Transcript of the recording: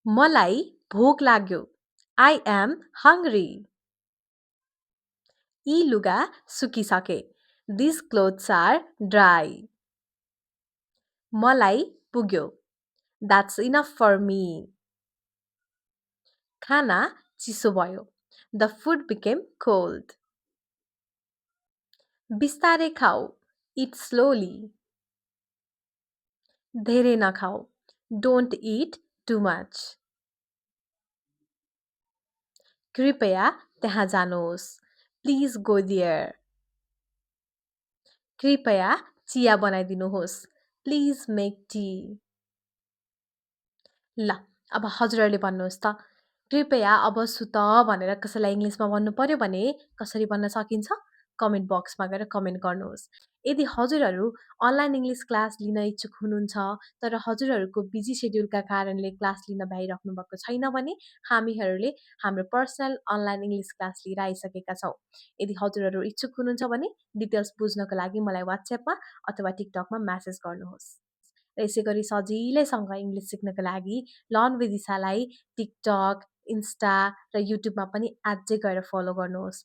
मलाई भोक लाग्यो. I am hungry. यी लुगा सुकिसके. These clothes are dry. मलाई पुग्यो. That's enough for me. खाना चिसो भयो. The food became cold. बिस्तारै खाऊ. Eat slowly. धेरै नखाऊ. Don't eat too much. कृपया त्यहाँ जानुहोस्. Please go there. कृपया चिया बनाइदिनुहोस्. Please make tea. ल अब हजुरहरूले भन्नुहोस् त कृपया अब सुत भनेर कसैलाई इङ्ग्लिसमा भन्नु पर्यो भने कसरी भन्न सकिन्छ कमेन्ट बक्समा गएर कमेन्ट गर्नुहोस् यदि हजुरहरू अनलाइन इङ्ग्लिस क्लास लिन इच्छुक हुनुहुन्छ तर हजुरहरूको बिजी सेड्युलका कारणले क्लास लिन भ्याइराख्नु भएको छैन भने हामीहरूले हाम्रो पर्सनल अनलाइन इङ्ग्लिस क्लास लिएर आइसकेका छौँ यदि हजुरहरू इच्छुक हुनुहुन्छ भने डिटेल्स बुझ्नको लागि मलाई वाट्सएपमा अथवा टिकटकमा म्यासेज गर्नुहोस् र यसै गरी सजिलैसँग इङ्ग्लिस सिक्नको लागि लर्न विथ दिशालाई टिकटक इन्स्टा र युट्युबमा पनि अझै गएर फलो गर्नुहोस्